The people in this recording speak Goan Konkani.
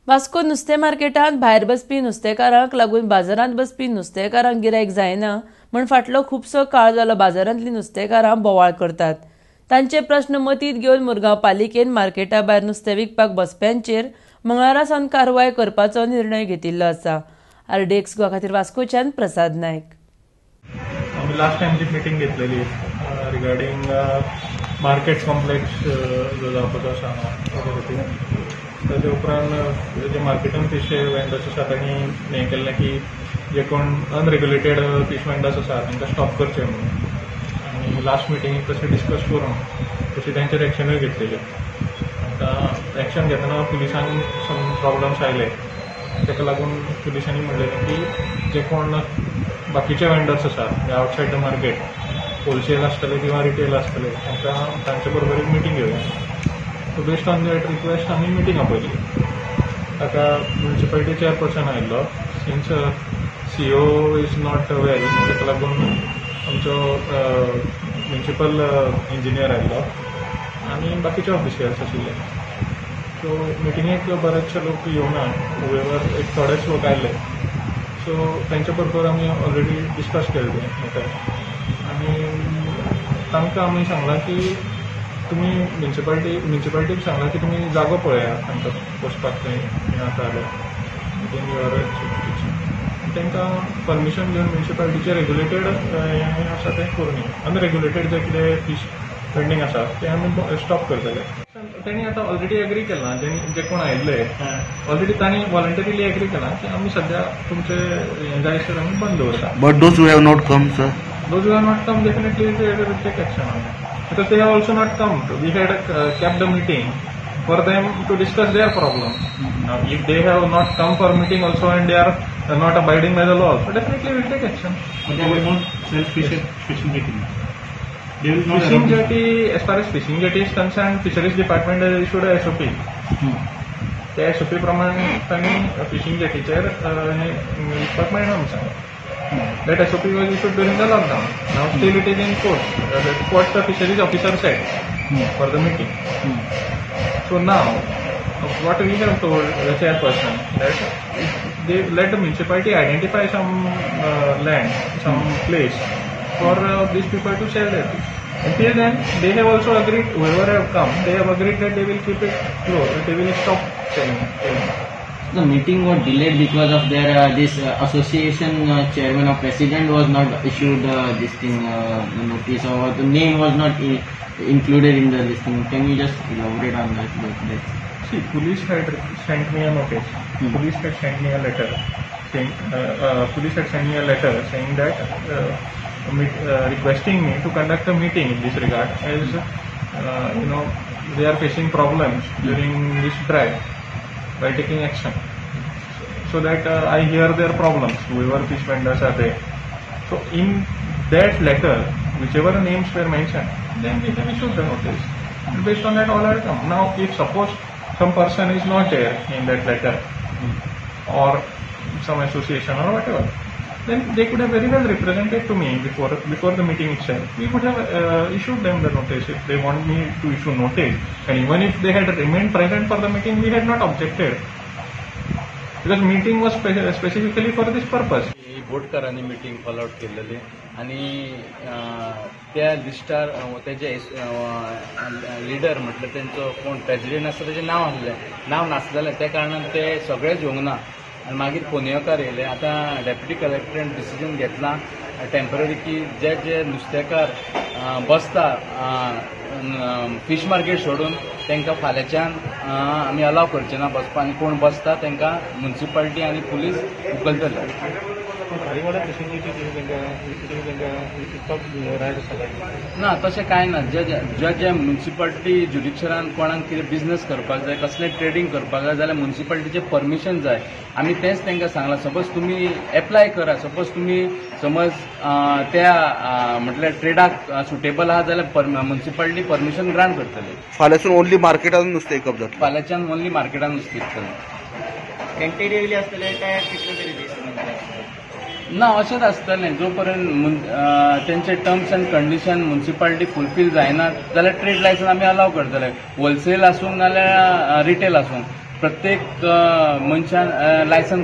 वास्को नुस्तें मार्केटांत भायर बसपी नुस्तेकारांक लागून बाजारांत बसपी नुस्तेकारांक गिरायक जायना म्हूण फाटलो खुबसो काळ जालो बाजारांतली नुस्तेकारां बोवाळ करतात. तांचे प्रश्न मतींत घेवन मुरगांव पालिकेन मार्केटा भायर नुस्तें विकपाक बसप्यांचेर मंगळारा सावन कारवाय करपाचो निर्णय घेतिल्लो आसा. आरडीएक्स गोवा खातीर वास्कोच्यान प्रसाद नायक. आमी लास्ट टायम जी मिटींग घेतलेली रिगार्डींग मार्केट कॉम्प्लेक्स जो जावपाचो आसा ताच्या खातीर, ताच्या उपरांत जे मार्केटान फिश वेंडर्स आसा तांणी हें केल्लें की जे कोण अनरेग्युलेटेड फिश वेंडर्स आसा तांकां स्टॉप करचें म्हणून. आनी लास्ट मिटिंगेक तशें डिस्कस करून तशी तांचेर एक्शनूय घेतलेली. आतां एक्शन घेतना पुलिसांक सम प्रॉब्लम्स आयले, ताका लागून पुलिसांनी म्हणलेलें की जे कोण बाकीचे वेंडर्स आसा जे आउटसायड the market wholesale आसतले किंवा रिटेल आसतले तांकां तांचे बरोबर एक मिटींग घेवया. So based on that request आमी मिटींग आपयली. ताका म्युनिसिपालिटी चेअरपर्सन आयिल्लो. Since CO is not well ताका लागून आमचो म्युनिसिपल इंजिनियर आयिल्लो आनी बाकीचे ऑफिशियल्स आशिल्ले. सो मिटिंगेक बरेचशे लोक येवना, हुएवर एक थोडेच लोक आयले. सो तांच्या बरोबर आमी ऑलरेडी डिस्कस केलें तें आनी तांकां आमी सांगलां की तुमी म्युनिसिपालिटीक सांगलां की तुमी जागो पळयात तांकां बसपाक थंय हें आसा जाल्यार विदीन your jurisdiction. तांकां परमिशन घेवन म्युनिसिपालिटीचें रेग्युलेटेड हें आसा तें करूं. अनरेग्युलेटेड जे कितें फीश वेंडींग आसा तें आमी स्टॉप करतले. तांणी आतां ऑलरेडी एग्री केलां, जे कोण आयिल्ले ऑलरेडी तांणी वॉलंटरीली एग्री केलां की आमी सद्या तुमचे हें जाय सर आमी बंद दवरता. But those who have not come sir, those who have not come definitely they will take action on it because they have also not come. We had kept the meeting for them to discuss their problem. Now if they have not come for meeting also and they are not abiding by the law, so definitely we will take action. But they will not sell fish at fishing jetty. They will not fishing jetty. As far as fishing jetty is concerned, fisheries department has issued a SOP. त्या SOP प्रमाण तांणी फिशिंग जेटीचेर हें विकपाक मेळना म्हणून सांगलां. That SOP was issued during the lockdown. Now still it is in force. That's what the fisheries officer said for the meeting. So now, what we have told the chairperson that they let the municipality identify some land, some place for these people to sell their fish. Until then, they have also agreed. Whoever have come, they have agreed that they will keep it closed. They will stop selling. The meeting got delayed because of their this association chairman or president was not issued this thing notice, or the name was not included in the listing. Can you just elaborate on that? See, police had sent me a notice. Police had sent me a letter saying police had sent me a letter saying that requesting me to conduct a meeting in this regard, as you know, they are facing problems during this drive by taking action, so that I hear their problems, whoever fish vendors are there. So in that letter, whichever names were mentioned, then we have issued the notice. And based on that, all had come. Now, if suppose some person is not there in that letter, or some association or whatever, then they could have very well represented to me before the meeting itself. We would have issued them the notice if they want me to issue notice. And even if they had remained present for the meeting, we had not objected, because meeting was specifically for this purpose. ही बोटकारांनी मिटींग कॉल आउट केल्लेली आनी त्या लिस्टार तेजे लिडर म्हटल्यार तेंचो कोण प्रेजिडेंट आसा तेजें नांव आसलें, नांव नासलेलें, त्या कारणान ते सगळेच येवंक ना. आनी मागीर पोनयोकार येयले. आतां डेप्युटी कलेक्टरान डिसिजन घेतलां टेम्पररी की जे जे नुस्तेकार बसता फीश मार्केट सोडून तांकां फाल्यांच्यान आमी अलाव करचे ना बसपाक, आनी कोण बसता तांकां म्युनिसिपालिटी आनी पुलीस उखलतले. ना, तशें कांय ना. जे जे जे म्युनिसिपालिटी ज्युडिक्शनान कोणाक कितें बिजनस करपाक जाय, कसलें ट्रेडींग करपाक जाय जाल्यार म्युनिसिपालिटीचें परमिशन जाय. आमी तेंच तांकां सांगलां, सपोज तुमी एप्लाय करा, सपोज तुमी समज त्या म्हटल्यार ट्रेडाक सुटेबल आहा जाल्यार म्युनिसिपालिटी परमिशन ग्रांट करतले. फाल्यांसून ओनली मार्केटान नुस्तें विकप जातलें. फाल्यांच्यान ओनली मार्केटान नुस्तें विकतलें. टेंटेटिवली आसतलें काय कितले तरी दीस? ना, अशेंच आसतलें जो पर्यंत तेंचे terms and condition municipality fulfil जायना जाल्यार ट्रेड लायसन्स आमी अलाव करतले, होलसेल आसूं नाल्यार रिटेल आसूं. प्रत्येक मनशान लायसन